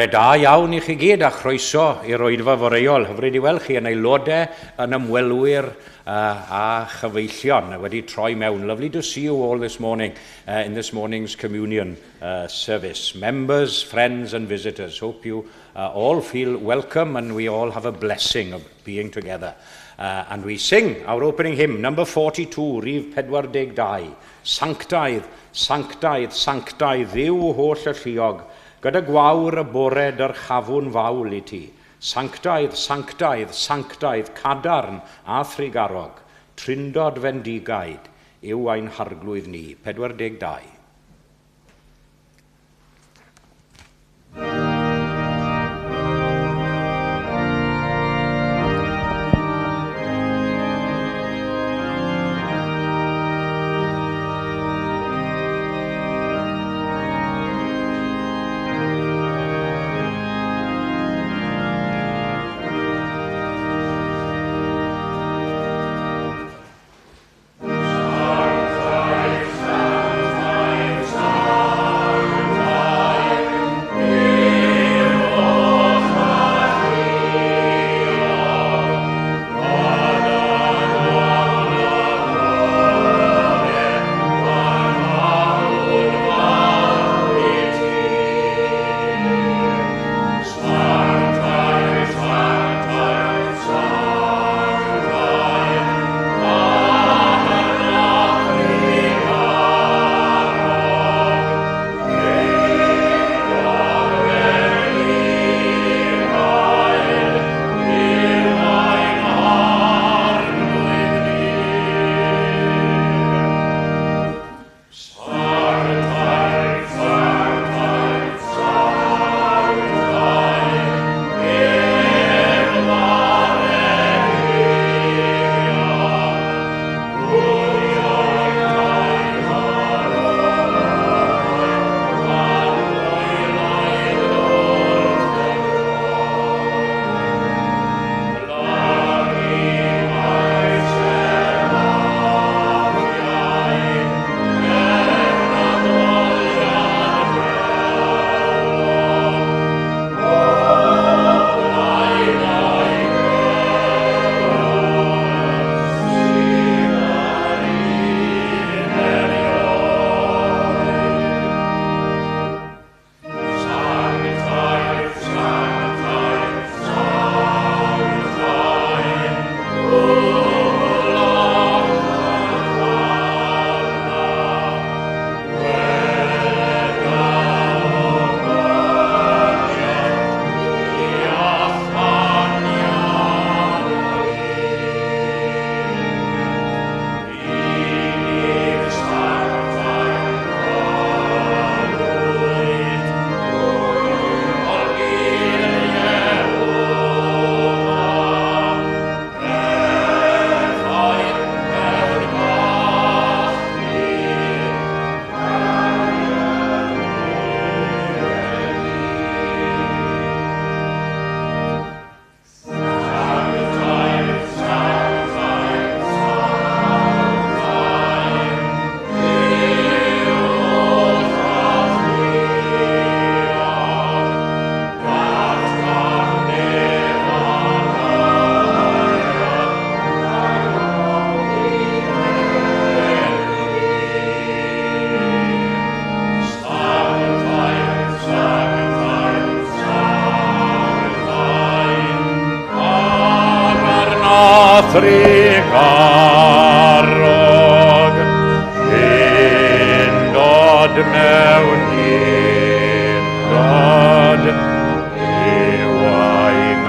Bore da iawn i chi gyd a chroeso i'r oedfa foreol. Hyfryd i weld chi yn aelodau, yn ymwelwyr a chyfeillion wedi troi mewn. Lovely to see you all this morning in this morning's communion service. Members, friends and visitors, hope you all feel welcome and we all have a blessing of being together. And we sing our opening hymn, number 42, rhif 42, Sanctaidd, sanctaidd, sanctaidd, Dduw hollalluog, gyda gwawr y bore dyrchafwn fawl i ti. Sanctaidd, sanctaidd, sanctaidd, cadarn a thrugarog, trindod fendigaid yw ein harglwydd ni. 42. Trugarog, undod mewn undod, yw ein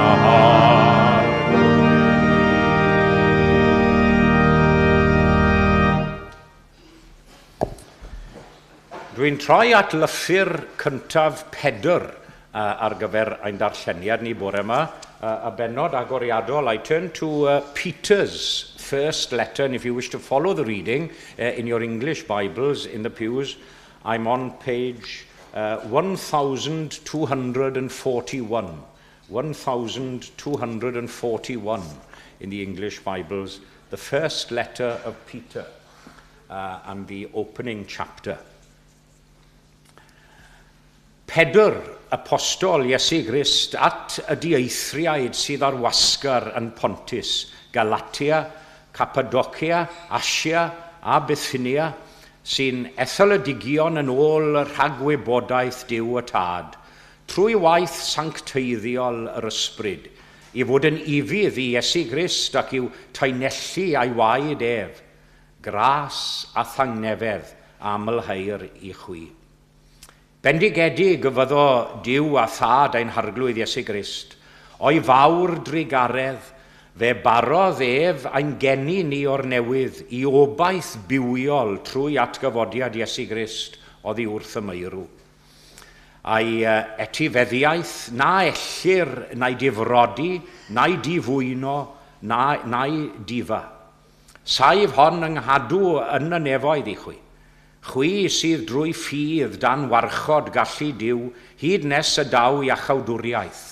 Dwi'n troi at lythyr cyntaf Pedr ar gyfer ein darlleniad ni bore yma, y bennod agoriadol. I turn to Peter's first letter, and if you wish to follow the reading in your English Bibles in the pews, I'm on page 1241. 1241 in the English Bibles, the first letter of Peter and the opening chapter. Pedr, apostol Iesu Grist, at y dieithriaid sydd ar wasgar yn Pontus, Galatia, Cappadocia, Asia a Bithynia, sy'n etholedigion yn ôl rhagwybodaeth Duw y Tad, trwy waith sancteiddiol yr ysbryd, i fod yn ufudd i Iesu Grist ac i'w taenellu a'i waed ef, gras a thangnefedd amlheir i chwi. Bendigedig y fyddo Duw a Thad ein Harglwydd Iesu Grist, o'i fawr drugaredd, fe barodd ef ein geni ni o'r newydd i obaith bywiol trwy atgyfodiad Iesu Grist oddi wrth y meirw. A'i etifeddiaeth na ellir na'i difrodi, na'i difwyno, na'i difa. Saif hon yng nghadw yn y nefoedd i chwi. Chwi sydd drwy ffydd dan warchod gallu Duw hyd nes y daw iachawdwriaeth,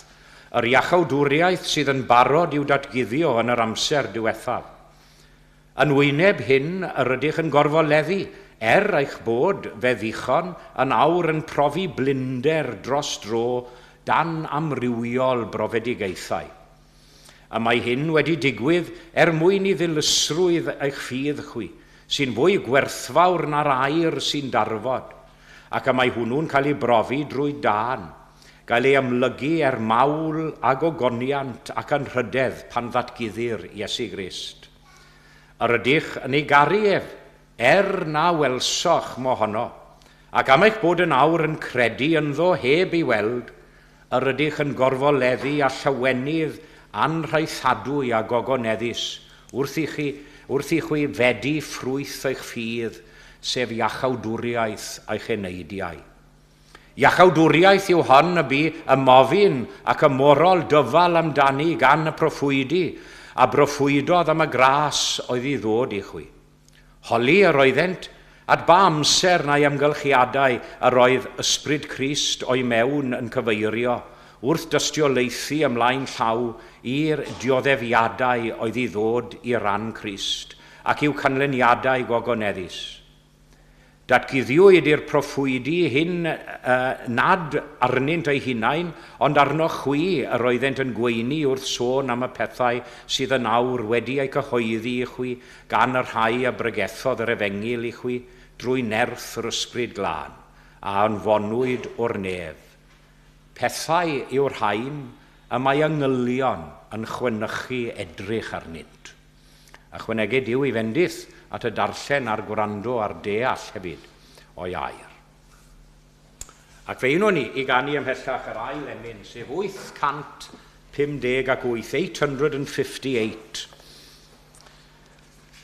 yr iachawdwriaeth sydd yn barod i'w datguddio yn yr amser diwethaf. Yn wyneb hyn yr ydych yn gorfoleddu, er eich bod, fe ddichon, yn awr yn profi blinder dros dro dan amrywiol brofedigaethau. A mae hyn wedi digwydd er mwyn i ddilysrwydd eich ffydd chwi, sy'n fwy gwerthfawr na'r aur sy'n darfod, ac y mae hwnnw'n cael ei brofi drwy dân, gael ei amlygu er mawl a gogoniant ac anrhydedd pan ddatguddir Iesu Grist. Yr ydych yn ei garu ef, er na welsoch mohono, ac am eich bod yn awr yn credu ynddo heb ei weld, yr ydych yn gorfoleddu a llawenydd anrhaethadwy a gogoneddus wrth i chi, wrth i chwi fedi ffrwyth eich ffydd, sef iachawdwriaeth eich eneidiau. Iachawdwriaeth yw hon y bu ymofyn ac ymorol dyfal amdani gan y proffwydi, a broffwydodd am y gras oedd i ddod i chwi. Holi yr oeddent, at ba amser na'i amgylchiadau yr oedd ysbryd Crist o'i mewn yn cyfeirio, wrth dystiolaethu ymlaen llaw i'r dioddefiadau oedd i ddod i ran Crist, ac i'w canlyniadau gogoneddus. Datguddiwyd i'r proffwydi hyn nad arnynt eu hunain, ond arnoch chwi yr oeddent yn gweini wrth sôn am y pethau sydd yn awr wedi eu cyhoeddi i chwi gan y rhai a bregethodd yr efengyl i chwi drwy nerth yr ysbryd glân, a anfonwyd o'r nef. Pethau yw'r rhain y mae angylion yn chwenychu edrych arnynt. Ychwanegu Duw i fendith at y darllen a'r gwrando a'r deall hefyd o'i air. Ac fe unwn ni i ganu ymhellach yr ail emyn, sef 858, 858.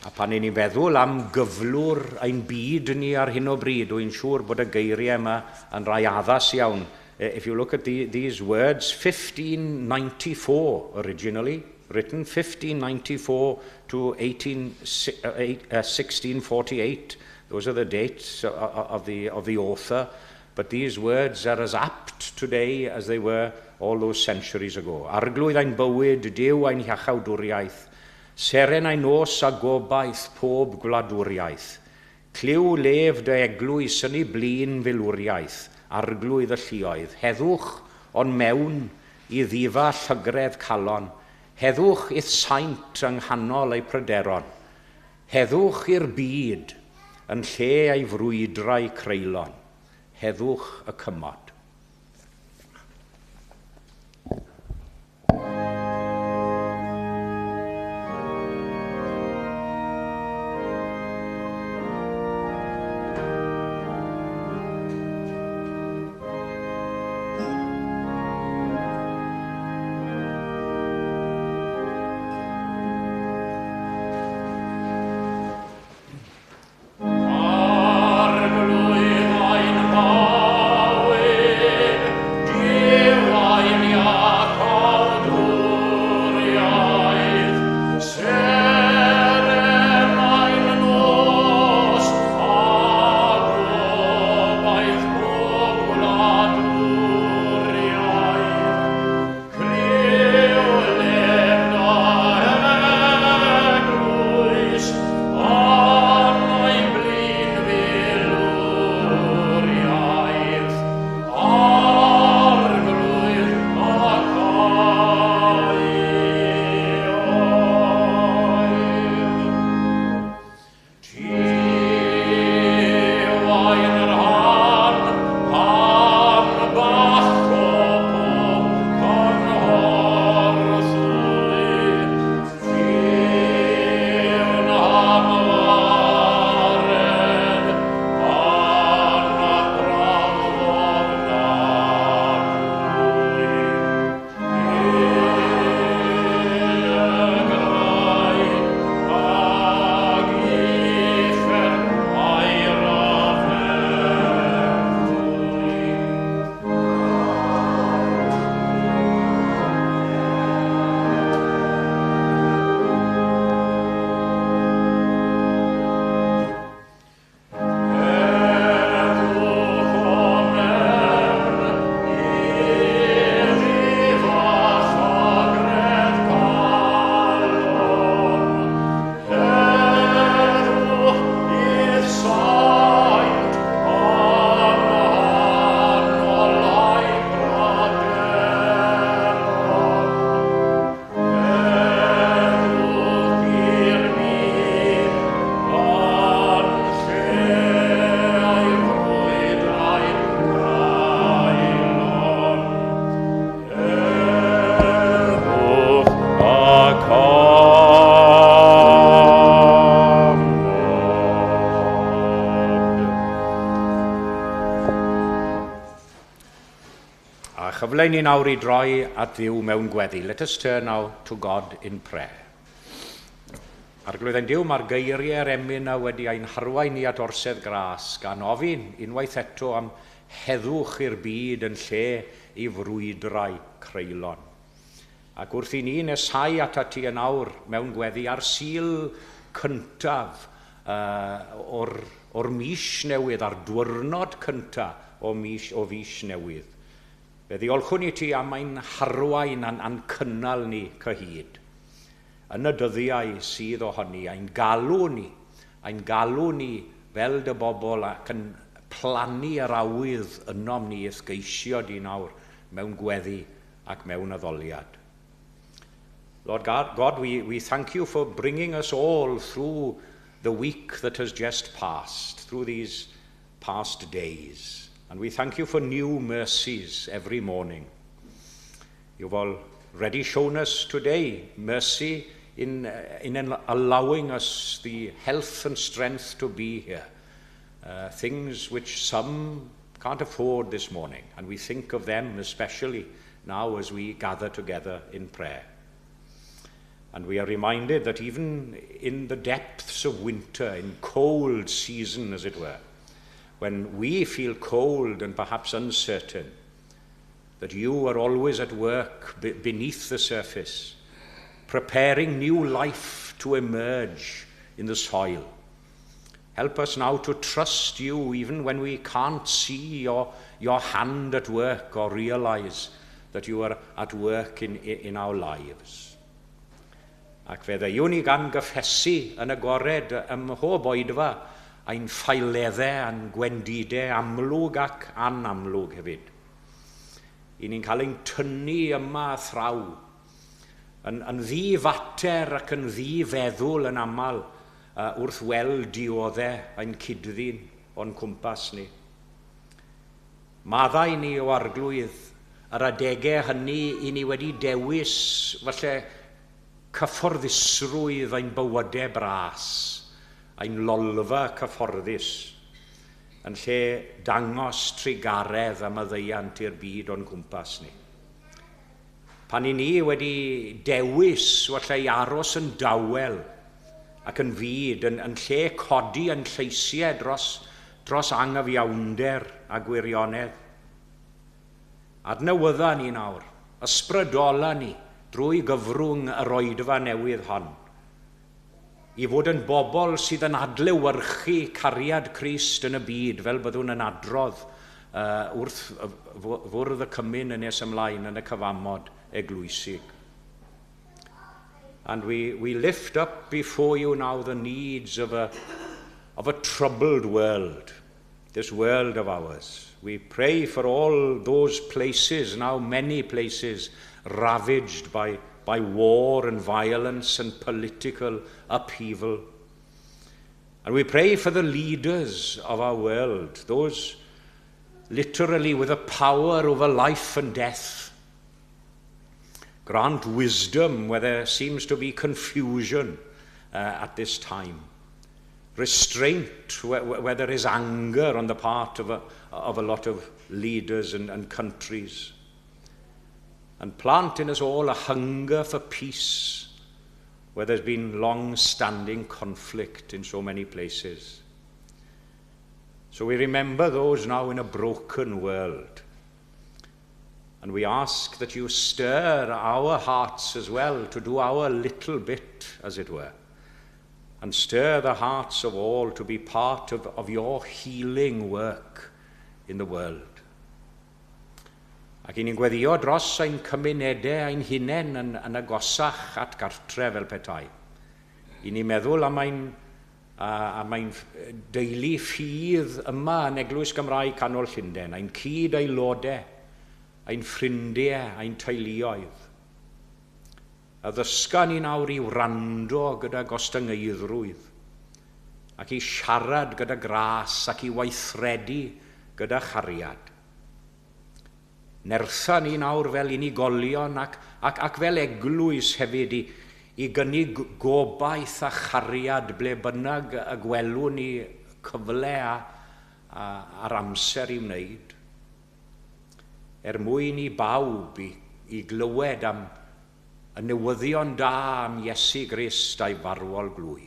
A pan 'yn ni'n feddwl am gyflwr ein byd ni ar hyn o bryd, dwi'n siŵr bod y geiriau yma yn rhai addas iawn. If you look at these words, 1594 originally, written 1594 to 1648. Those are the dates of the author. But these words are as apt today as they were all those centuries ago. Arglwydd ein bywyd, Duw ein hiachawdwriaeth, seren ein nos a gobaith pob gwladwriaeth. Clyw lef dy eglwys yn ei blin filwriaeth, arglwydd y lluoedd. Heddwch o'n mewn i ddifa llygredd calon, heddwch i'th saint yng nghanol eu pryderon. Heddwch i'r byd yn lle ei frwydrau creulon. Heddwch y cymod. Arglwydd ein bywyd, Chyfle i ni nawr i droi at Dduw mewn gweddi. Let us turn now to God in prayer. Arglwydd ein Duw, mae'r geiriau'r emyn a wedi ein harwain ni at orsedd gras, gan ofyn unwaith eto am heddwch i'r byd yn lle i frwydrau creulon. Ac wrth i ni nesau atat ti yn awr mewn gweddi ar Sul cyntaf o'r mis newydd, a'r dwyrnod cyntaf o fis newydd, fe ddiolchwn i ti am ein harwain a'n cynnal ni cyhyd yn y dyddiau sydd ohoni, ein galw ni fel dy bobl ac yn plannu yr awydd ynom ni i'th geisio di nawr mewn gweddi ac mewn addoliad. Lord God, we thank you for bringing us all through the week that has just passed, through these past days. And we thank you for new mercies every morning. You've already shown us today mercy in allowing us the health and strength to be here. Things which some can't afford this morning, and we think of them especially now as we gather together in prayer. And we are reminded that even in the depths of winter, in cold season, as it were, when we feel cold and perhaps uncertain, that you are always at work beneath the surface, preparing new life to emerge in the soil. Help us now to trust you even when we can't see your hand at work or realize that you are at work in our lives. Ac fe ddeuwn ni gan gyffesu yn agored ym mhob oedfa ein ffaeleddau a'n gwendidau amlwg ac anamlwg hefyd. I ni'n cael ein tynnu yma a thraw, yn ddi-fater ac yn ddi-feddwl yn aml wrth weld dioddau ein cyd-ddyn o'n cwmpas ni. Maddau ni, O Arglwydd, yr adegau hynny i ni wedi dewis falle cyfforddusrwydd ein bywydau bras, ein lolfa cyfforddus, yn lle dangos trugaredd a maddeuant i'r byd o'n cwmpas ni. Pan i ni wedi dewis falle i aros yn dawel ac yn fud, yn lle codi yn lleisiau dros angyfiawnder a gwirionedd. Adnewydda ni nawr, ysbrydola ni drwy gyfrwng yr oedfa newydd hon, i fod yn bobl sydd yn adlewyrchu cariad Crist yn y byd, fel byddwn yn adrodd wrth fwrdd y cymun yn nes ymlaen yn y cyfamod eglwysig. And we lift up before you now the needs of a troubled world, this world of ours. We pray for all those places, now many places, ravaged by war and violence and political upheaval. And we pray for the leaders of our world, those literally with a power over life and death. Grant wisdom where there seems to be confusion at this time. Restraint where there is anger on the part of a lot of leaders and countries. And plant in us all a hunger for peace where there's been long-standing conflict in so many places. So we remember those now in a broken world. And we ask that you stir our hearts as well to do our little bit, as it were, and stir the hearts of all to be part of your healing work in the world. Ac i ni'n gweddio dros ein cymunedau ein hunain yn agosach at gartre fel petai. I ni'n meddwl am ein deulu ffydd yma yn Eglwys Gymraeg Canol Llundain, ein cyd aelodau, ein ffrindiau, ein teuluoedd. Addysga ni nawr i wrando gyda gostyngeiddrwydd ac i siarad gyda gras ac i weithredu gyda chariad. Nertha ni nawr fel unigolion ac fel eglwys hefyd i gynnig gobaith a chariad ble bynnag y gwelwn ni cyfle a'r amser i wneud. er mwyn i bawb i glywed am y newyddion da am Iesu Grist a'i farwol glwy.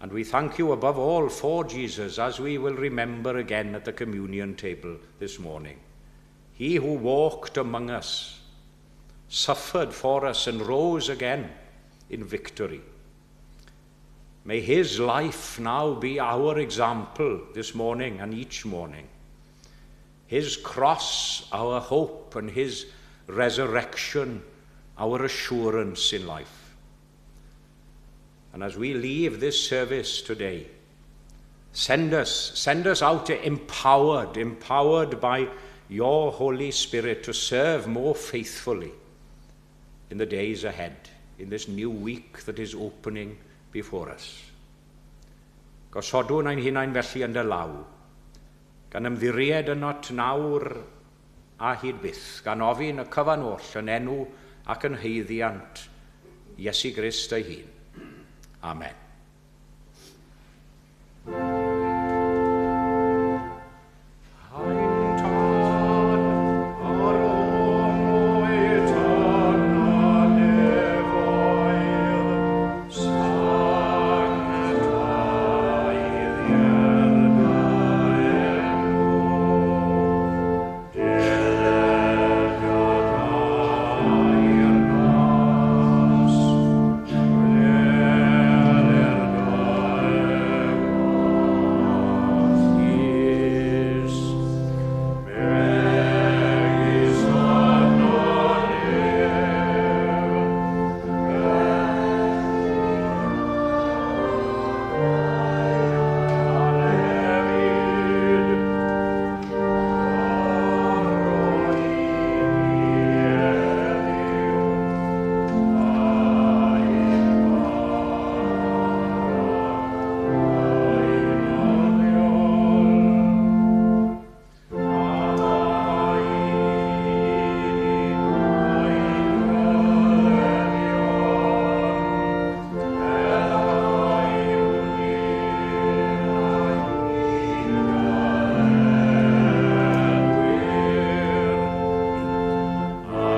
And we thank you above all for Jesus, as we will remember again at the communion table this morning. He who walked among us, suffered for us and rose again in victory. May his life now be our example this morning and each morning. His cross, our hope, and his resurrection, our assurance in life. And as we leave this service today, send us out empowered, empowered by your Holy Spirit to serve more faithfully in the days ahead, in this new week that is opening before us. Gosodwn ein hunain felly yn dy law, gan ymddiried ynot nawr a hyd byth, gan ofyn y cyfan oll yn enw ac yn haeddiant Iesu Grist ei hun. Amen. Ein Tad, yr wyt yn y nefoedd, sancteiddier dy enw. Deled dy deyrnas, wneler dy ewyllys, megis yn y nef. Gan hefyd, a roi i ni heddiw ein bara beunyddiol. A maddau i ni ein dyledion, fel y maddeuwn ninnau i'n dyledwyr. Ac nac arwain ni i brofedigaeth, Eithr gwared ni rhag drwg. Canys eiddo ti yw y deyrnas a'r nerth a'r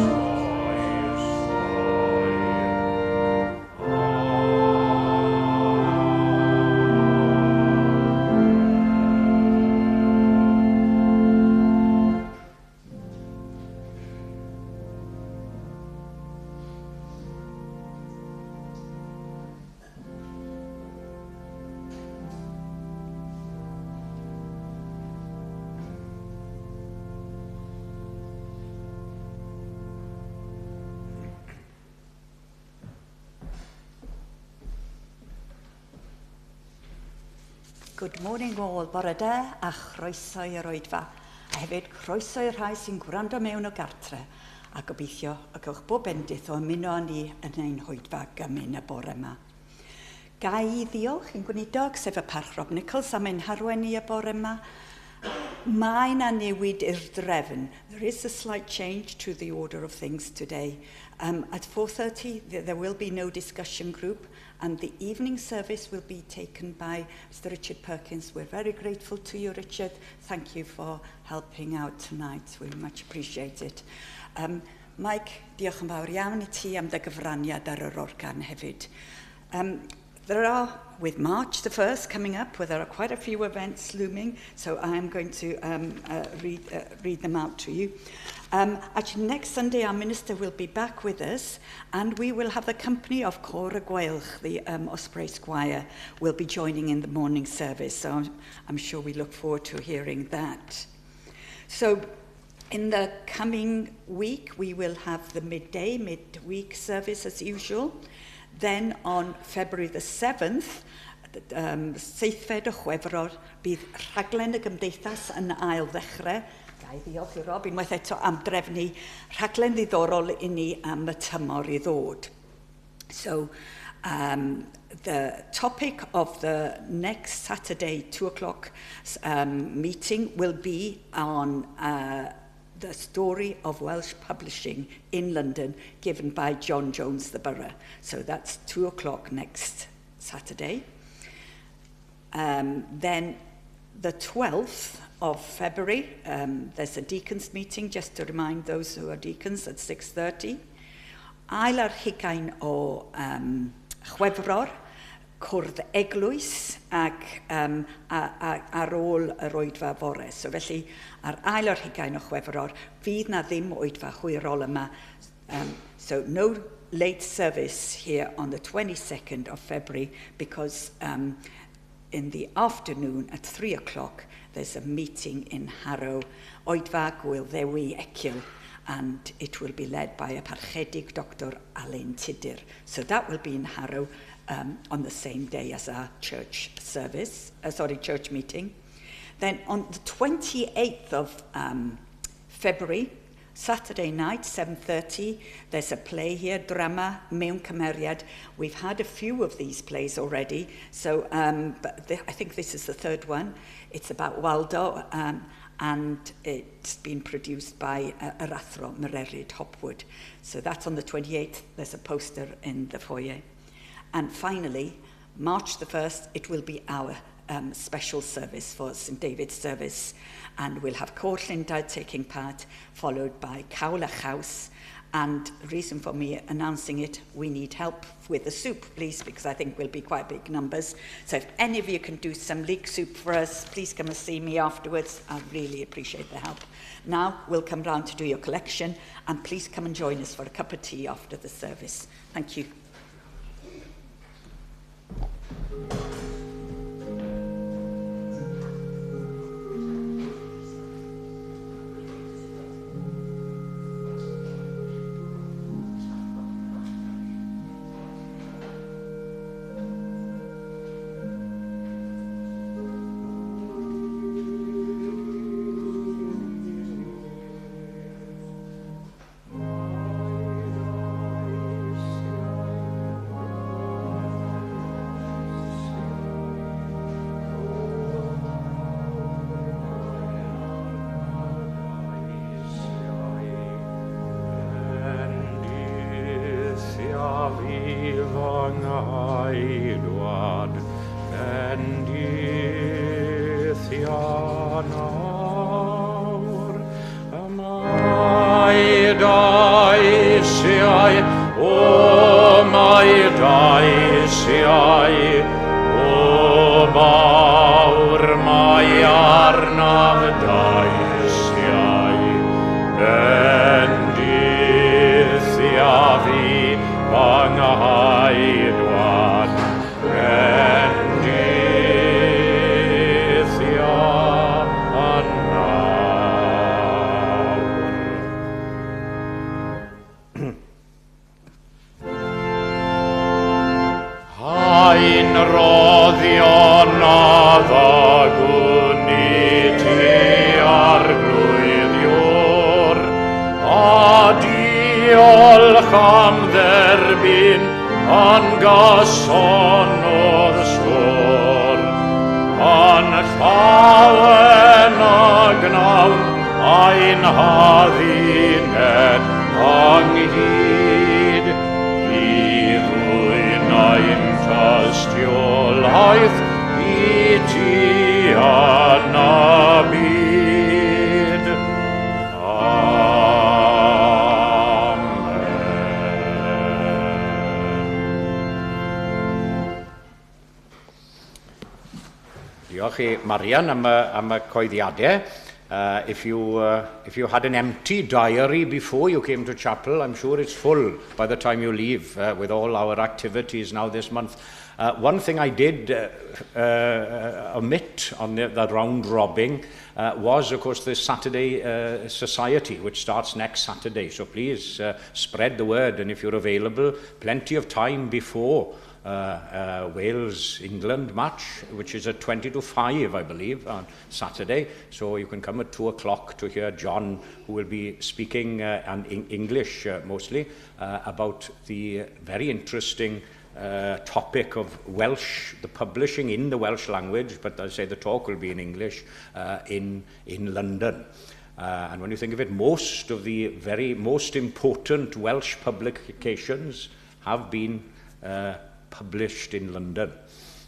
gogoniant am oes oesoedd. Amen. Good morning all, bore da a chroeso i'r oedfa. A hefyd croeso i'r rhai sy'n gwrando mewn o gartre a gobeithio y cewch bob bendith o ymuno â ni yn ein hoedfa gymun y bore yma. Ga i ddiolch i'n gweinidog, sef y Parch Rob Nichols, am ein harwain ni y bore yma. Mae 'na newid i'r drefn. There is a slight change to the order of things today. At 4:30 there will be no discussion group and the evening service will be taken by Mr Richard Perkins. We're very grateful to you, Richard. Thank you for helping out tonight. We much appreciate it. Mike, diolch yn fawr iawn i ti am dy gyfraniad ar yr organ hefyd. There are, with March the 1st coming up, where there are quite a few events looming, so I am going to read them out to you. Actually, next Sunday, our minister will be back with us, and we will have the company of Côr y Gweilch, the Osprey Choir, will be joining in the morning service, so I'm sure we look forward to hearing that. So, In the coming week, we will have the midday, midweek service as usual. Then on February the 7th, 7 o Chwefror, bydd rhaglen y gymdeithas yn ail ddechrau. Ga i ddiolch i Rob unwaith eto am drefnu rhaglen ddiddorol i ni am y tymor i ddod. So, the topic of the next Saturday, 2 o'clock meeting will be on the story of Welsh publishing in London, given by John Jones the Borough. So that's 2 o'clock next Saturday. Then the 12th of February, there's a deacons meeting, just to remind those who are deacons, at 6:30. Ail ar hugain o Chwefror, cwrdd eglwys ac ar ôl yr oedfa fore. So felly, ar ail ar hugain o Chwefror, fydd na ddim oedfa hwyrol yma. So no late service here on the 22nd of February, because in the afternoon at 3 o'clock there's a meeting in Harrow, Oedfa Gŵyl Ddewi Ecil, and it will be led by a Parchedig Dr. Alun Tudur. So that will be in Harrow on the same day as our church service, sorry, church meeting. Then on the 28th of February, Saturday night, 7:30, there's a play here, Drama Mewn Cymeriad. We've had a few of these plays already, so but I think this is the third one. It's about Waldo, and it's been produced by yr athro Mererid Hopwood. So that's on the 28th. There's a poster in the foyer. And finally, March the 1st, it will be our special service for St David's service, and we'll have Côr Llundain taking part, followed by Cawl a Chaws. And the reason for me announcing it, we need help with the soup, please, because I think we'll be quite big numbers. So if any of you can do some leek soup for us, please come and see me afterwards. I really appreciate the help. Now we'll come round to do your collection, and please come and join us for a cup of tea after the service. Thank you. Diolch i Marian am y coeddiadau. If you had an empty diary before you came to chapel, I'm sure it's full by the time you leave with all our activities now this month. One thing I did omit on the round robbing was, of course, the Saturday Society, which starts next Saturday. So please spread the word, and if you're available, plenty of time before Wales-England match, which is at 4:40, I believe, on Saturday. So you can come at 2 o'clock to hear John, who will be speaking in English mostly, about the very interesting topic of Welsh, the publishing in the Welsh language, but I say the talk will be in English in London. And when you think of it, most of the very most important Welsh publications have been published in London,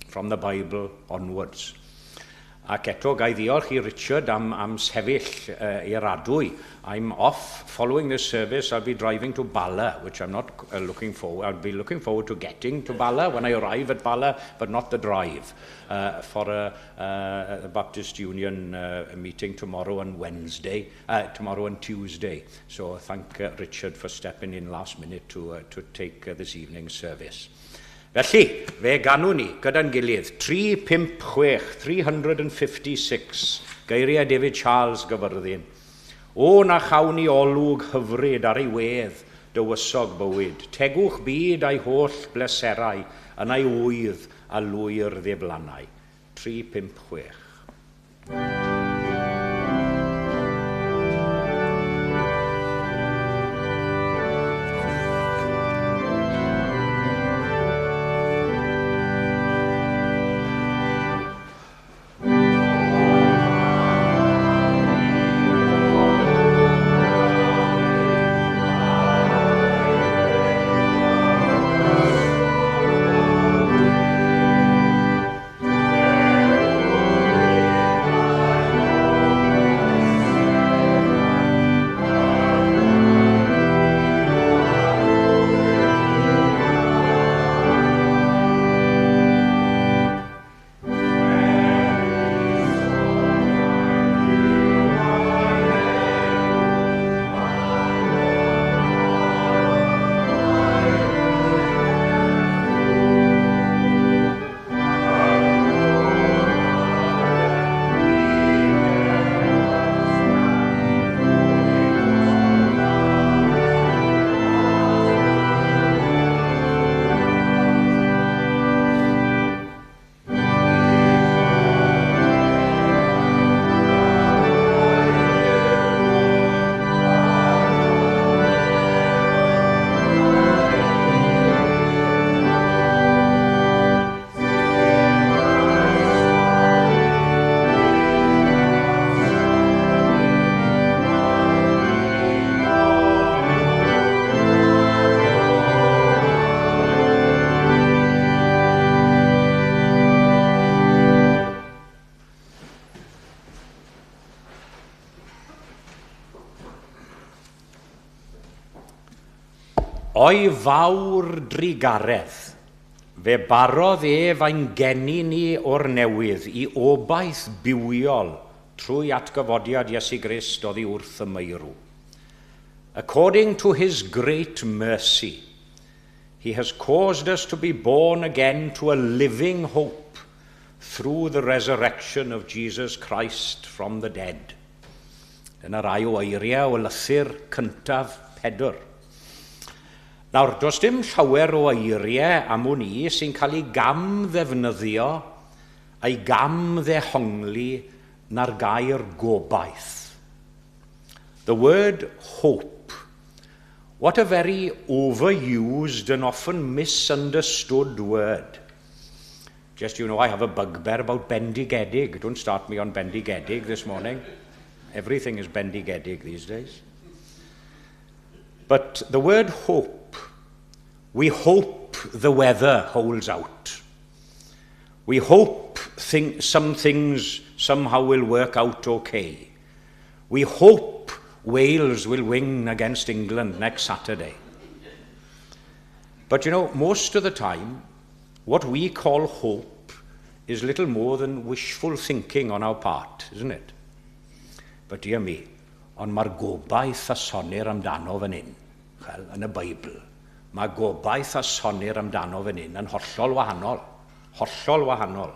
from the Bible onwards. Ac eto, ga i ddiolch i Richard am sefyll i'r adwy. I'm off following this service. I'll be driving to Bala, which I'm not looking forward. I'll be looking forward to getting to Bala when I arrive at Bala, but not the drive, for a Baptist Union meeting tomorrow and Wednesday, tomorrow and Tuesday. So thank Richard for stepping in last minute to take this evening's service. Felly, fe ganwn ni gyda'n gilydd 356, 356, geiriau David Charles Gyfyrddin. O na chawn ni olwg hyfryd ar ei wedd dywysog bywyd, tegwch byd a'i holl bleserau yn ei ŵydd a lwyr ddiflannau. 356. O'i fawr drugaredd, fe barodd ef ein geni ni o'r newydd i obaith bywiol trwy atgyfodiad Iesu Grist oddi wrth y meirw. According to his great mercy, he has caused us to be born again to a living hope through the resurrection of Jesus Christ from the dead. Dyna rai o eiriau o lythyr cyntaf Pedr. Nawr, does dim llawer o eiriau am wn i sy'n cael ei gam ddefnyddio a'i gam ddehongli na'r gair gobaith. The word hope. What a very overused and often misunderstood word. Just, I have a bugbear about bendigedig. Don't start me on bendigedig this morning. Everything is bendigedig these days. But the word hope, we hope the weather holds out. We hope some things somehow will work out okay. We hope Wales will win against England next Saturday. But most of the time, what we call hope is little more than wishful thinking on our part, isn't it? But dear me, ond mae'r gobaith a sonir amdano fan hyn, chel, yn y Beibl, mae gobaith a sonir amdano fan hyn yn hollol wahanol. Hollol wahanol.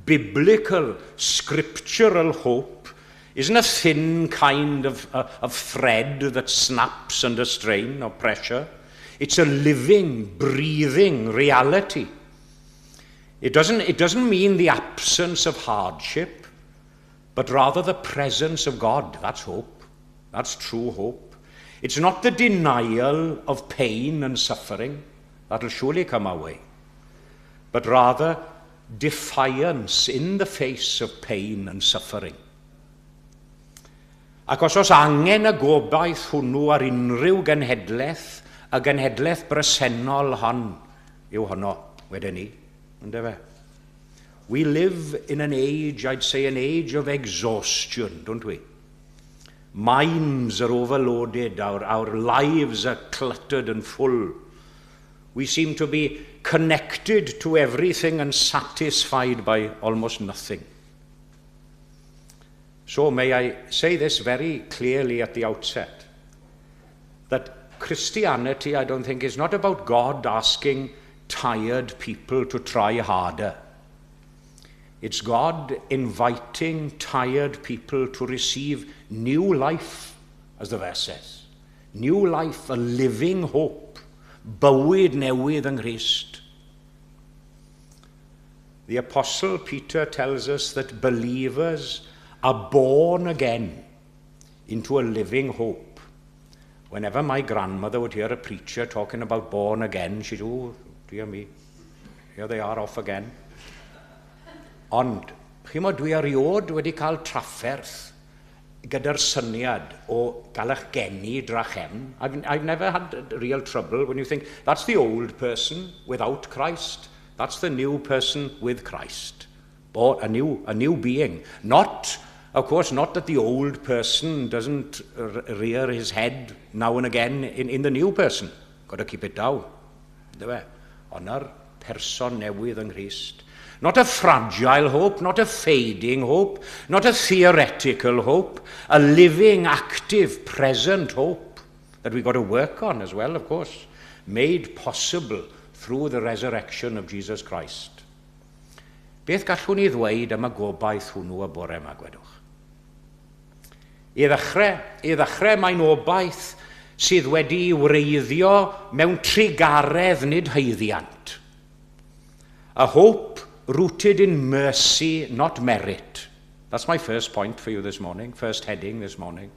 Biblical, scriptural hope isn't a thin kind of thread that snaps under strain or pressure. It's a living, breathing reality. It doesn't mean the absence of hardship, but rather the presence of God. That's hope. That's true hope. It's not the denial of pain and suffering. That'll surely come our way. But rather defiance in the face of pain and suffering. Ac os oes angen y gobaith hwnnw ar unrhyw genhedlaeth, y genhedlaeth bresennol hon yw honno, wedyn ni. Ynde fe? We live in an age, I'd say an age of exhaustion, don't we? Minds are overloaded, our lives are cluttered and full. We seem to be connected to everything and satisfied by almost nothing. So may I say this very clearly at the outset, that Christianity, I don't think, is not about God asking tired people to try harder. It's God inviting tired people to receive new life, as the verse says. New life, a living hope, bywyd newydd yng Nghrist. The Apostle Peter tells us that believers are born again into a living hope. Whenever my grandmother would hear a preacher talking about born again, she'd, "Oh, dear me, here they are off again." Ond, chi'mod, dwi erioed wedi cael trafferth gyda'r syniad o gael eich geni drachefn. I've never had real trouble when you think, that's the old person without Christ. That's the new person with Christ. Born a new being. Not, of course, not that the old person doesn't rear his head now and again in the new person. Got to keep it down. Yndyfe? Ond 'na'r person newydd yng Nghrist. Not a fragile hope, not a fading hope, not a theoretical hope, a living, active, present hope that we've got to work on as well, of course, made possible through the resurrection of Jesus Christ. Beth gallwn ni ddweud am y gobaith hwnnw y bore yma, gwedwch? I ddechrau mae'n obaith sydd wedi wreiddio mewn trugaredd nid haeddiant. A hope rooted in mercy, not merit. That's my first point for you this morning, first heading this morning.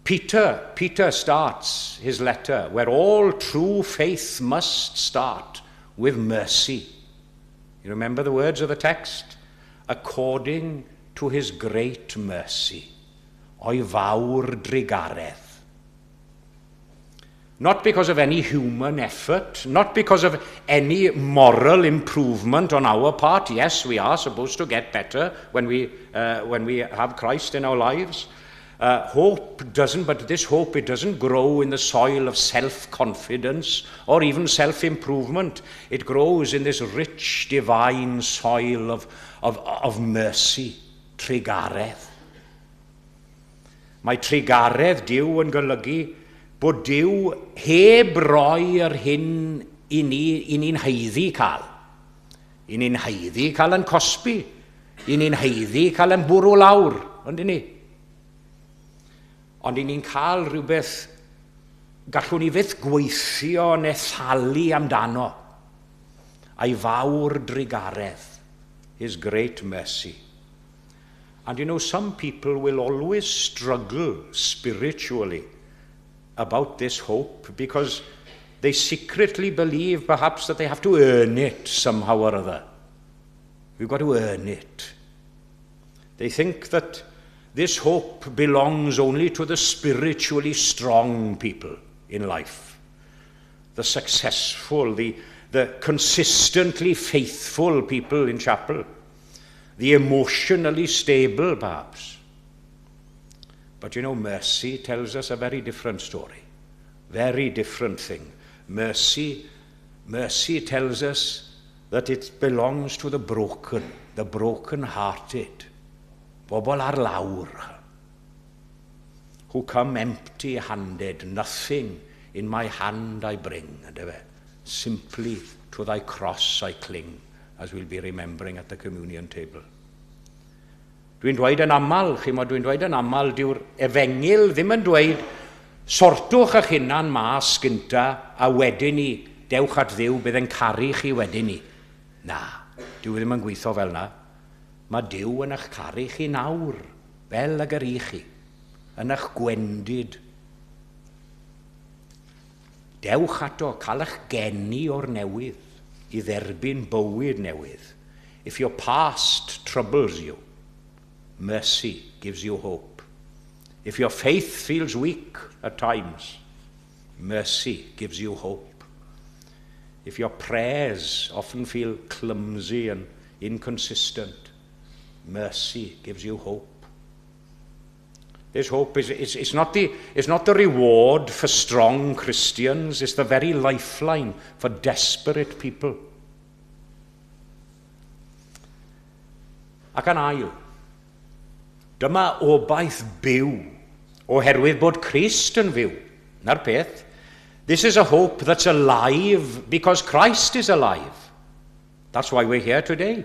Peter starts his letter where all true faith must start, with mercy. You remember the words of the text? According to his great mercy. O'i fawr drugaredd. Not because of any human effort, not because of any moral improvement on our part. Yes, we are supposed to get better when we have Christ in our lives. Hope doesn't, but this hope, it doesn't grow in the soil of self-confidence or even self-improvement. It grows in this rich divine soil of mercy, trugaredd. Mae trugaredd Duw yn golygu bod Duw heb roi yr hyn i ni, i ni'n haeddu cael. I ni'n haeddu cael yn cosbi. I ni'n haeddu cael yn bwrw lawr, ond ni. Ond i ni'n cael rhywbeth gallwn ni fyth gweithio neu thalu amdano. A'i fawr drugaredd, his great mercy. And some people will always struggle spiritually about this hope because they secretly believe perhaps that they have to earn it somehow or other. We've got to earn it. They think that this hope belongs only to the spiritually strong people in life, the successful, the consistently faithful people in chapel, the emotionally stable, perhaps. But mercy tells us a very different story, very different thing. Mercy tells us that it belongs to the broken, the broken-hearted. Bobl ar lawr, who come empty-handed, nothing in my hand I bring, yndyfe? Simply to thy cross I cling, as we'll be remembering at the communion table. Dwi'n dweud yn aml, chi'mod, dwi'n dweud yn aml, dyw'r efengyl ddim yn dweud sortwch eich hunan mas gynta a wedyn ni dewch at Dduw, bydd yn caru chi wedyn ni. Na, dyw e ddim yn gweithio fel na. Mae Duw yn eich caru chi nawr, fel ag yr i chi, yn eich gwendid. Dewch ato, cael eich geni o'r newydd i dderbyn bywyd newydd. If your past troubles you, mercy gives you hope. If your faith feels weak at times, mercy gives you hope. If your prayers often feel clumsy and inconsistent, mercy gives you hope. This hope is not the reward for strong Christians, it's the very lifeline for desperate people. Ac yn ail, dyma obaith byw, oherwydd bod Crist yn fyw. 'Na'r peth. This is a hope that's alive because Christ is alive. That's why we're here today.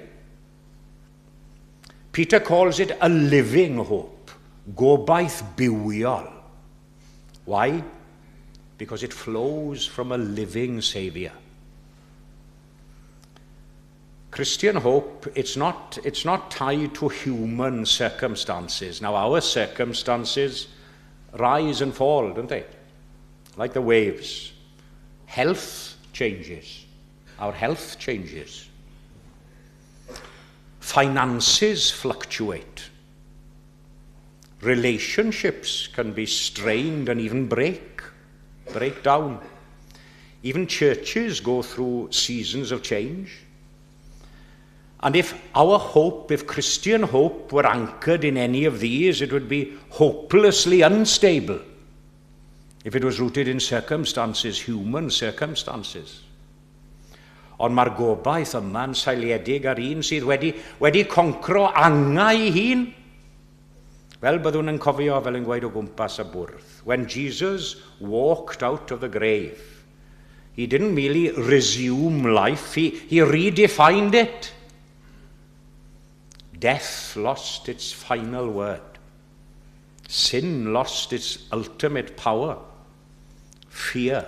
Peter calls it a living hope, gobaith bywiol. Why? Because it flows from a living Saviour. Christian hope, it's not tied to human circumstances. Now, our circumstances rise and fall, don't they? Like the waves. Health changes. Our health changes. Finances fluctuate. Relationships can be strained and even break down. Even churches go through seasons of change. And if our hope, if Christian hope were anchored in any of these, it would be hopelessly unstable if it was rooted in circumstances, human circumstances. Ond mae'r gobaith yma'n seiliedig ar un sydd wedi concro angau ei hun. Fel byddwn yn cofio fel yn gweud o gwmpas y bwrdd. When Jesus walked out of the grave, he didn't merely resume life, he redefined it. Death lost its final word. Sin lost its ultimate power. Fear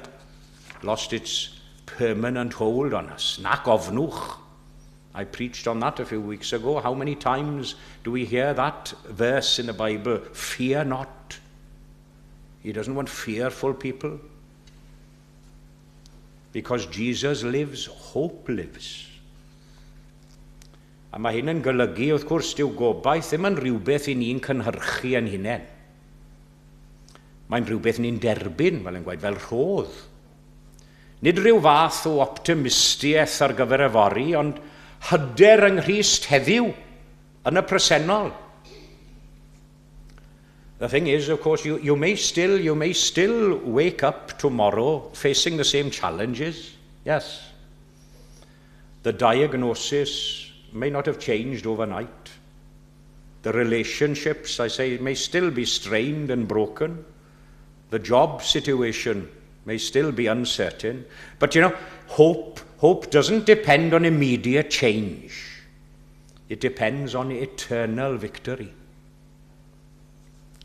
lost its permanent hold on us. Nac ofnwch. I preached on that a few weeks ago. How many times do we hear that verse in the Bible? Fear not. He doesn't want fearful people. Because Jesus lives, hope lives. A mae hyn yn golygu, wrth gwrs, dyw gobaith ddim yn rhywbeth i ni'n cynhyrchu yn hunain. Mae'n rhywbeth ni'n derbyn, fel yn gweud, fel rhodd. Nid rhyw fath o optimistiaeth ar gyfer yfory, ond hyder yng Nghrist heddiw, yn y presennol. The thing is, of course, you may still wake up tomorrow facing the same challenges. Yes. The diagnosis may not have changed overnight. The relationships, I say, may still be strained and broken. The job situation may still be uncertain. But hope doesn't depend on immediate change. It depends on eternal victory.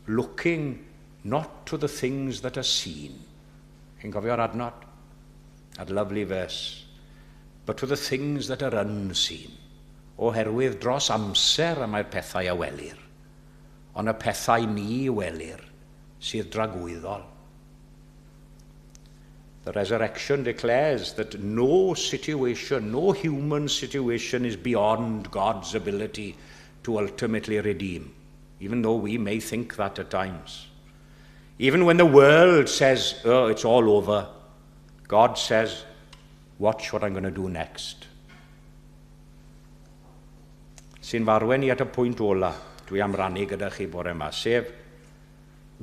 Looking not to the things that are seen. Chi'n cofio'r adnod? That lovely verse. But to the things that are unseen. Oherwydd dros amser y mae'r pethau a welir. Ond y pethau ni welir sydd dragwyddol. The resurrection declares that no situation, no human situation is beyond God's ability to ultimately redeem, even though we may think that at times. Even when the world says, "Oh, it's all over," God says, "Watch what I'm going to do next." Sy'n f'arwain i at y pwynt ola dwi am rannu gyda chi bore yma, sef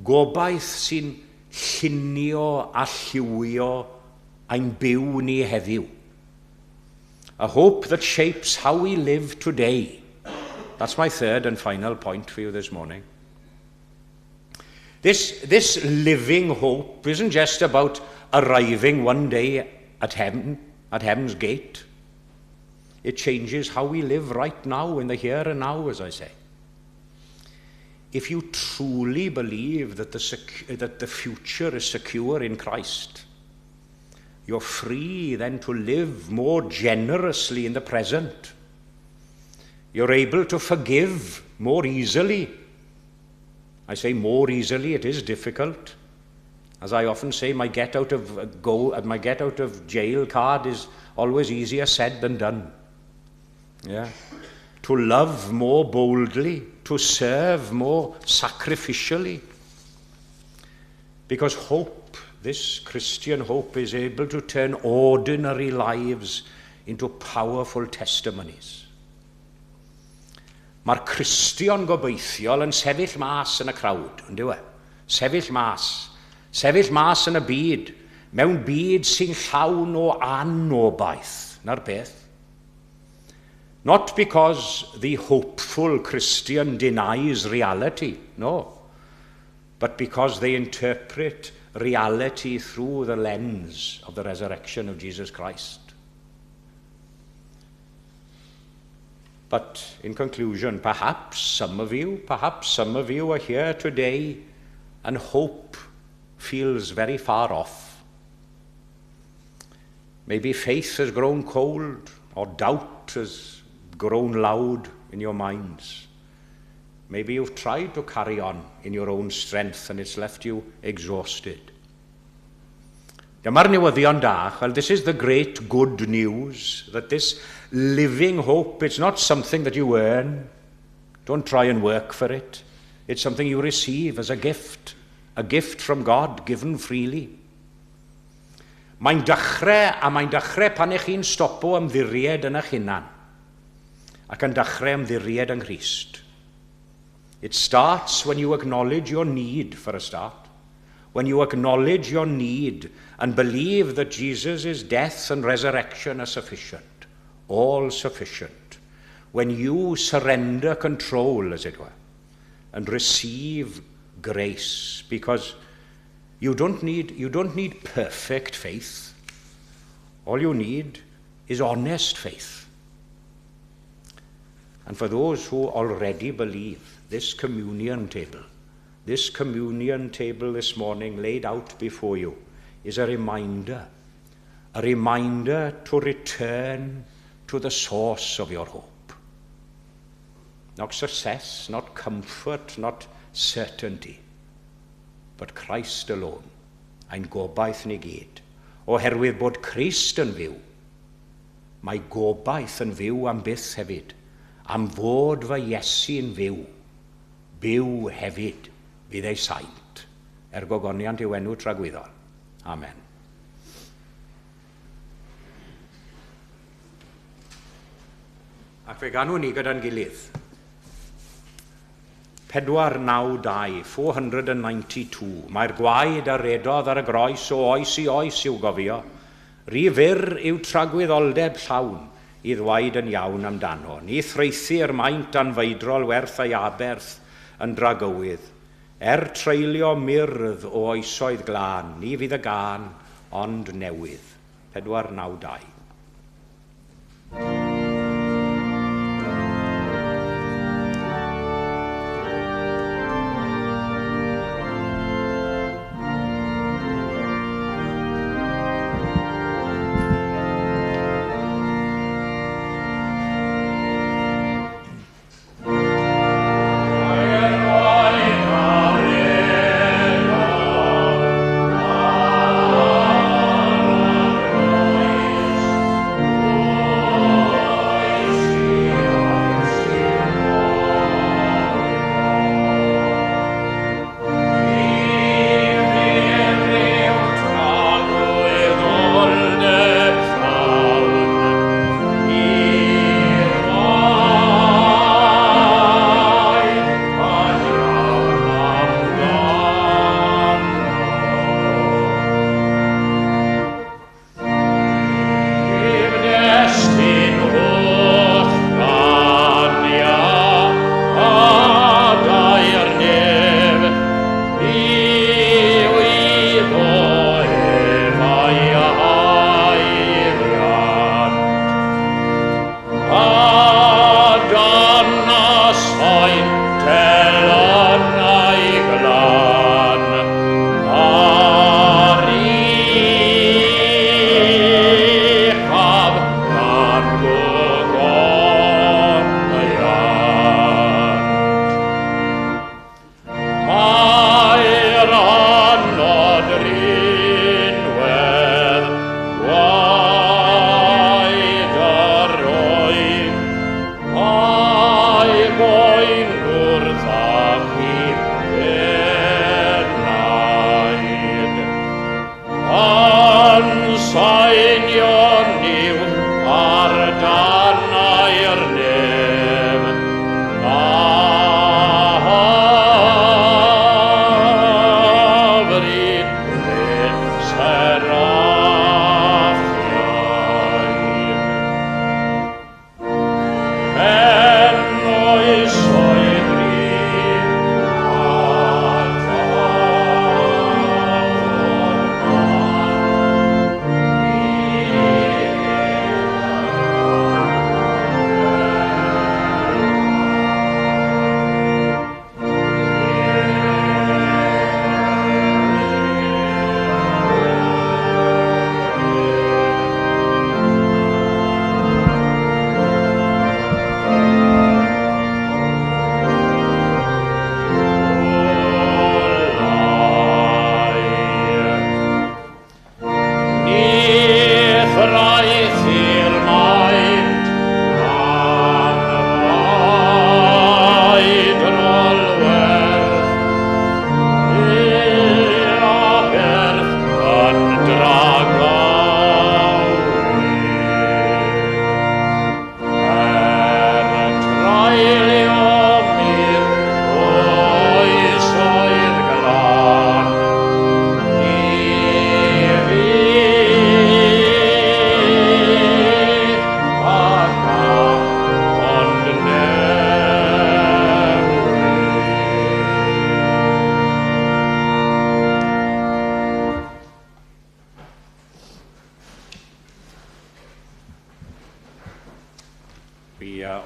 gobaith sy'n llunio a lliwio ein byw ni heddiw. A hope that shapes how we live today. That's my third and final point for you this morning. This living hope isn't just about arriving one day at heaven, at heaven's gate. It changes how we live right now, in the here and now, as I say. If you truly believe that the future is secure in Christ, you're free then to live more generously in the present. You're able to forgive more easily. I say more easily, it is difficult. As I often say, my get out of jail card is always easier said than done. Yeah. To love more boldly, to serve more sacrificially. Because hope, this Christian hope, is able to turn ordinary lives into powerful testimonies. Mae'r Cristion gobeithiol yn sefyll mas yn y crowd, yn dyw e? Sefyll mas. Sefyll mas yn y byd, mewn byd sy'n llawn o anobaith. 'Na'r peth. Not because the hopeful Christian denies reality, no, but because they interpret reality through the lens of the resurrection of Jesus Christ. But in conclusion, perhaps some of you are here today and hope feels very far off. Maybe faith has grown cold or doubt has grown loud in your minds. Maybe you've tried to carry on in your own strength and it's left you exhausted. Dyma'r newyddion da. Well, this is the great good news, that this living hope, it's not something that you earn. Don't try and work for it. It's something you receive as a gift from God, given freely. Mae'n dechrau, a mae'n dechrau pan ych chi'n stopo ymddiried yn eich hunan, ac yn dechrau ymddiried yng Nghrist. It starts when you acknowledge your need, for a start. When you acknowledge your need and believe that Jesus' death and resurrection are sufficient, all sufficient. When you surrender control, as it were, and receive grace, because you don't need perfect faith. All you need is honest faith. And for those who already believe, this communion table this morning laid out before you is a reminder to return to the source of your hope. Not success, not comfort, not certainty, but Christ alone. Ein gobaith ni gyd. Oherwydd bod Crist yn fyw, mae gobaith yn fyw am byth hefyd, am fod fy Iesu'n fyw, byw hefyd fydd ei saint, er gogoniant i'w enw tragwyddol. Amen. Ac fe ganwn ni gyda'n gilydd. 492, 492. Mae'r gwaed a redodd ar y groes o oes i oes i'w gofio. Rhy fyr yw tragwyddoldeb llawn i ddwaed yn iawn amdano. Ni threithu'r maint anfeidrol werth ei aberth yn dragywydd. Er treulio myrdd o oesoedd glân, ni fydd y gân ond newydd. 492.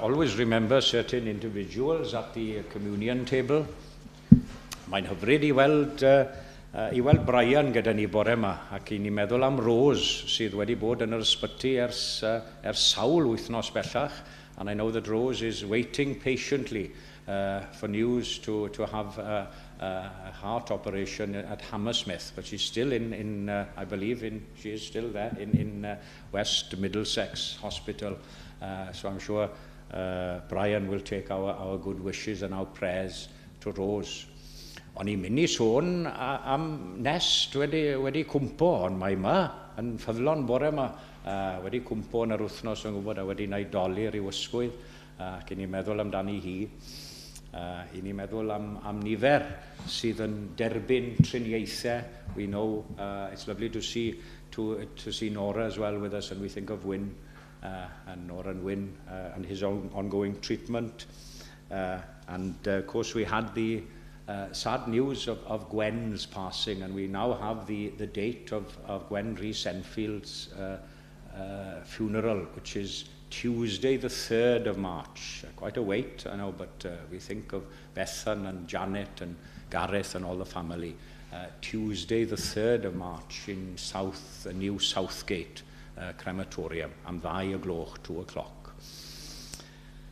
Always remember certain individuals at the communion table. Mae'n hyfryd i weld, i weld Brian gyda ni bore yma ac i ni meddwl am Rose sydd wedi bod yn yr ysbyty ers sawl wythnos bellach, and I know that Rose is waiting patiently for news to have a heart operation at Hammersmith, but she's still in, I believe, she is still there in West Middlesex Hospital. So I'm sure Brian will take our good wishes and our prayers to Rose. O'n i'n mynd i sôn am Nest wedi cwmpo, ond mae yma yn ffyddlon bore yma, wedi cwmpo yn yr wythnos yn gwybod a wedi gwneud dolur i'w ysgwydd, ac i ni'n meddwl amdani hi. I ni'n meddwl am nifer sydd yn derbyn triniaethau. We know it's lovely to see Nora as well with us, and we think of Wyn and Nora and Wyn and his own ongoing treatment. And of course we had the sad news of Gwen's passing, and we now have the date of Gwen Rhys Enfield's funeral, which is Tuesday the 3rd of March. Quite a wait, I know, but we think of Bethan and Janet and Gareth and all the family. Tuesday the 3rd of March in New Southgate Crematorium, am 2 o gloch, 2 o'clock.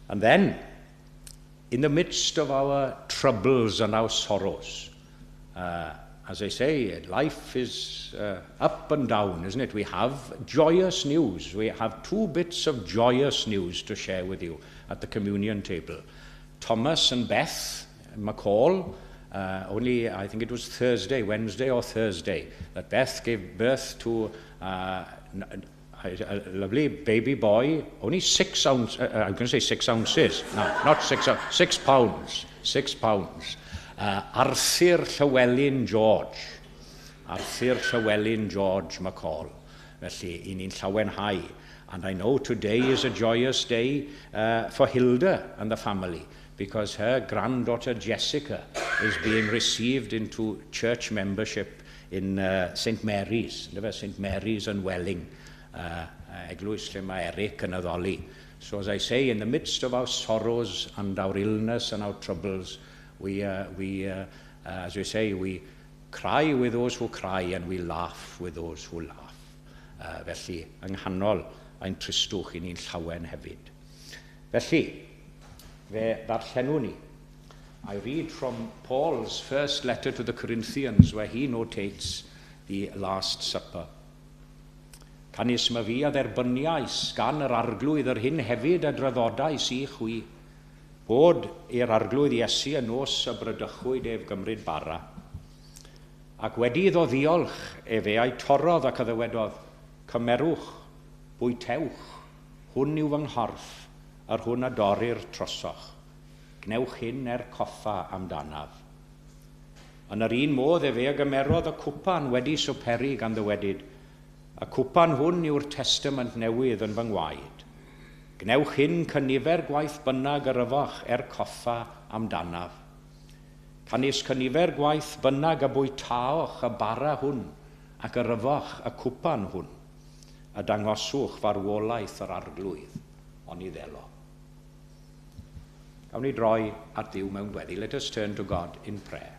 And then, in the midst of our troubles and our sorrows, as I say, life is up and down, isn't it? We have joyous news. We have two bits of joyous news to share with you at the communion table. Thomas and Beth McCall, only, I think it was Thursday, Wednesday or Thursday, that Beth gave birth to a lovely baby boy, only 6 ounces, I'm going to say 6 ounces, no, not 6, 6 pounds, 6 pounds. Arthur Llywelyn George. Arthur Llywelyn George McCall. Felly, i ni'n llawenhau. And I know today is a joyous day for Hilda and the family because her granddaughter Jessica is being received into church membership in St Mary's, St Mary's in Welling, eglwys lle mae Eric yn addoli. So as I say, in the midst of our sorrows and our illness and our troubles, we, as we say, we cry with those who cry and we laugh with those who laugh. Felly, yng nghanol ein tristwch i ni'n llawen hefyd. Felly, fe ddarllenwn ni. I read from Paul's first letter to the Corinthians, where he notates the Last Supper. Canys myfi a dderbyniais gan yr Arglwydd yr hyn hefyd a draddodais i chwi, bod i'r Arglwydd Iesu y nos y bradychwyd ef gymryd bara. Ac wedi iddo ddiolch, efe a'i torrodd ac a ddywedodd, "Cymerwch, bwytewch, hwn yw fy nghorff, yr hwn a dorir trosoch. Gnewch hyn er coffa amdanaf." Yn yr un modd efe a gymerodd y cwpan wedi swperi gan ddywedyd, "Y cwpan hwn yw'r testament newydd yn fy ngwaed. Gnewch hyn cynifer gwaith bynnag yr yfoch er coffa amdanaf. Canys cynifer gwaith bynnag y bwytaoch y bara hwn ac yr yfoch y cwpan hwn, a dangoswch farwolaeth yr Arglwydd, oni ddelo." Gawn ni droi at Dduw mewn gweddi. Let us turn to God in prayer.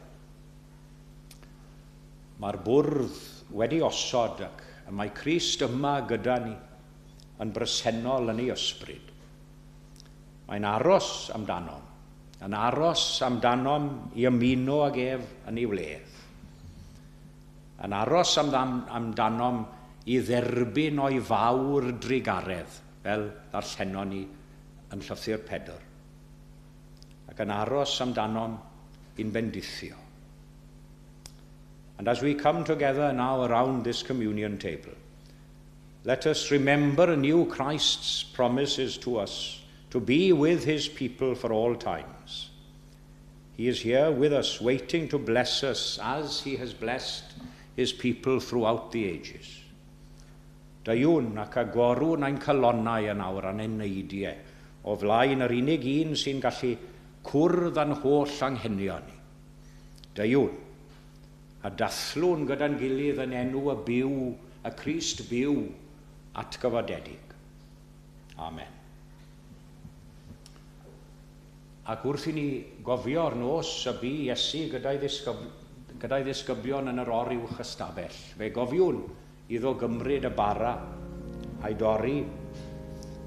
Mae'r bwrdd wedi osod ac y mae Crist yma gyda ni yn bresennol yn ei ysbryd. Mae'n aros amdanom, yn aros amdanom i ymuno ag ef yn ei wledd. Yn aros amdanom i dderbyn o'i fawr drugaredd, fel ddarllenon ni yn llythyr Pedr. Ac yn aros amdanom i'n bendithio. And as we come together now around this communion table, let us remember anew Christ's promises to us to be with his people for all times. He is here with us, waiting to bless us as he has blessed his people throughout the ages. Deuwn ac agorwn ein calonnau yn awr a'n eneidiau o flaen yr unig un sy'n gallu cwrdd â'n holl anghenion ni. Deuwn a dathlwn gyda'n gilydd yn enw y byw, y Crist byw atgyfodedig. Amen. Ac wrth i ni gofio'r nos y bu Iesu gyda'i ddisgyb, gyda'i ddisgyblion yn yr oruwch ystafell, fe gofiwn iddo gymryd y bara a'i dorri,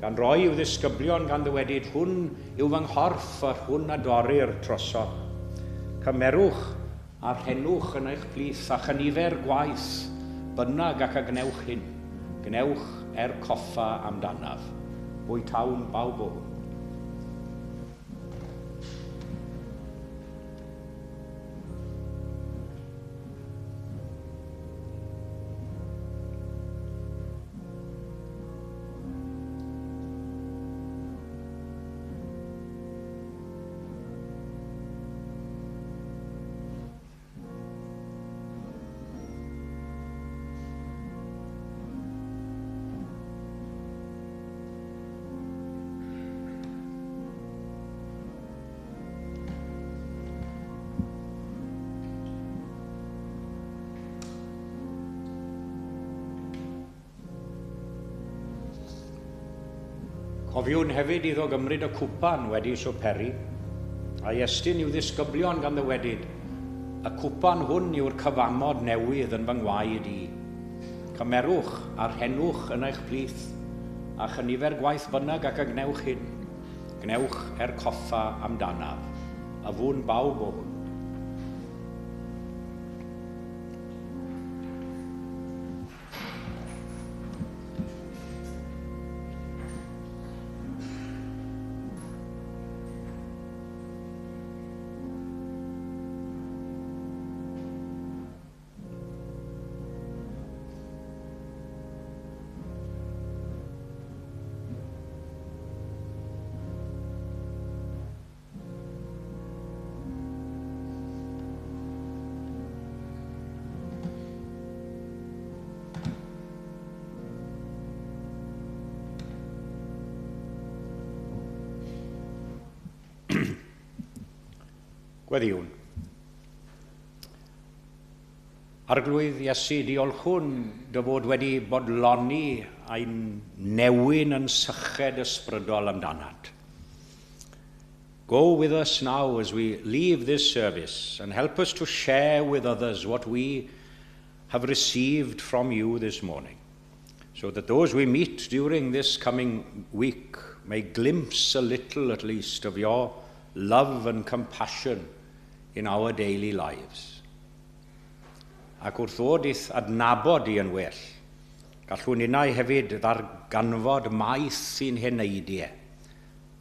gan roi i'w ddisgyblion gan ddywedyd, Hwn yw fy nghorff, yr hwn a dorrir trosoch. Cymerwch a rhennwch yn eich plith, a chynifer gwaith bynnag ac a gwnewch hyn, gwnewch er coffa amdanaf. Bwytawn bawb o hwn. Cofiwn hefyd iddo gymryd y cwpan wedi swperi, a'i estyn i'w ddisgyblion gan ddywedyd, Y cwpan hwn yw'r cyfamod newydd yn fy ngwaed i. Cymerwch a rhennwch yn eich plith, a chynifer gwaith bynnag ac a gwnewch hyn, gwnewch er coffa amdanaf. A fwn bawb o hwn. Gweddïwn. Arglwydd Iesu, diolchwn dy fod wedi bodloni ein newyn yn syched ysbrydol amdanat. Go with us now as we leave this service and help us to share with others what we have received from you this morning, so that those we meet during this coming week may glimpse a little at least of your love and compassion in our daily lives. Ac wrth ddod i'th adnabod i yn well, gallwn ninnau hefyd ddarganfod maeth i'n heneidiau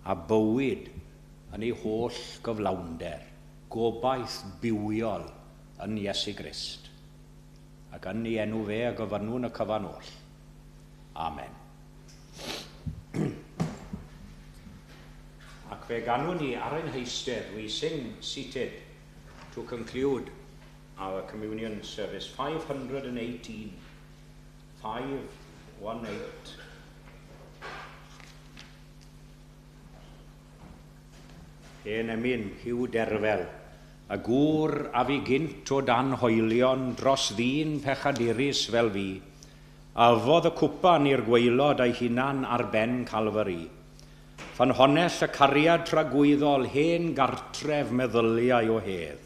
a bywyd yn ei holl gyflawnder, gobaith bywiol yn Iesu Grist. Ac yn ei enw fe y gofynnwn y cyfan oll. Amen. Ac fe ganwn ni ar ein heistedd, we sing seated to conclude our communion service. 518. 518. Hen emyn, Hugh Derfel, y gŵr a fi gynt o dan hoelion dros ddyn pechadurus fel fi, a yfodd y cwpan i'r gwaelod a'i hunan ar ben Calfari. Ffynhonnell y cariad tragwyddol, hen gartref meddyliau o hedd.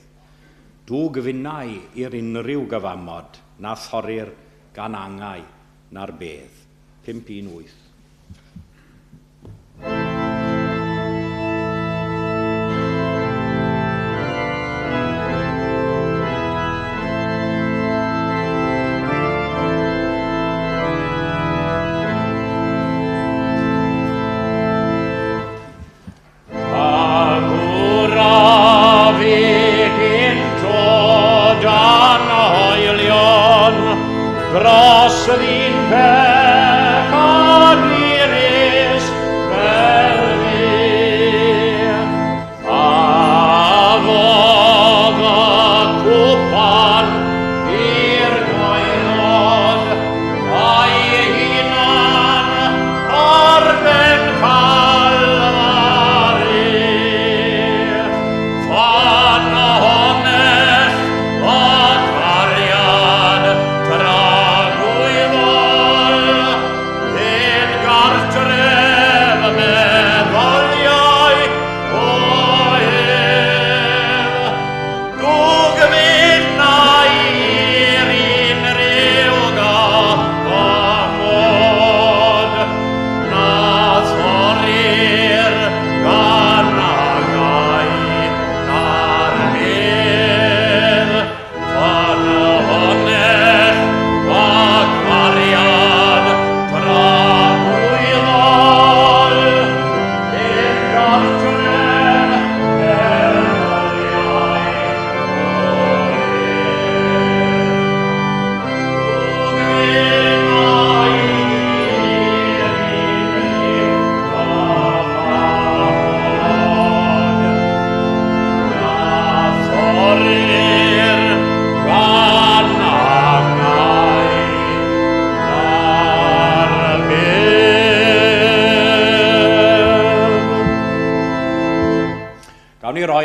Dwg finnau i'r unrhyw gyfamod na thorir gan angau na'r bedd. 518. Dros yr un pechadurus fel fi, a fod y cwpan i'r gwaelod a'i hunan ar ben Calfari. Ffynhonnell y cariad tragwyddol,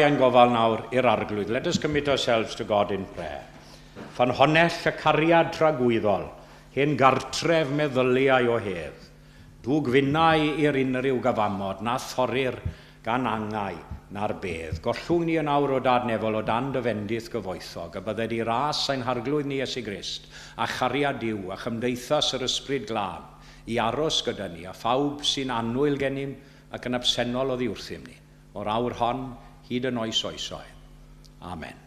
ein gofal nawr i'r Arglwydd. Let us commit ourselves to God in prayer. Ffynhonnell y cariad tragwyddol, hen gartref meddyliau o hedd. Dwg finnau i'r unrhyw gyfamod, na thorir gan angau na'r bedd. Gollwng ni yn awr o Dad nefol o dan dy fendith gyfoethog, a bydded i ras ein Harglwydd ni Iesu Grist, a chariad Duw, a chymdeithas yr Ysbryd Glân, i aros gyda ni, a phawb sy'n annwyl gennym ac yn absennol oddi wrthym ni, o'r awr hon hyd yn oes oesoedd. Amen.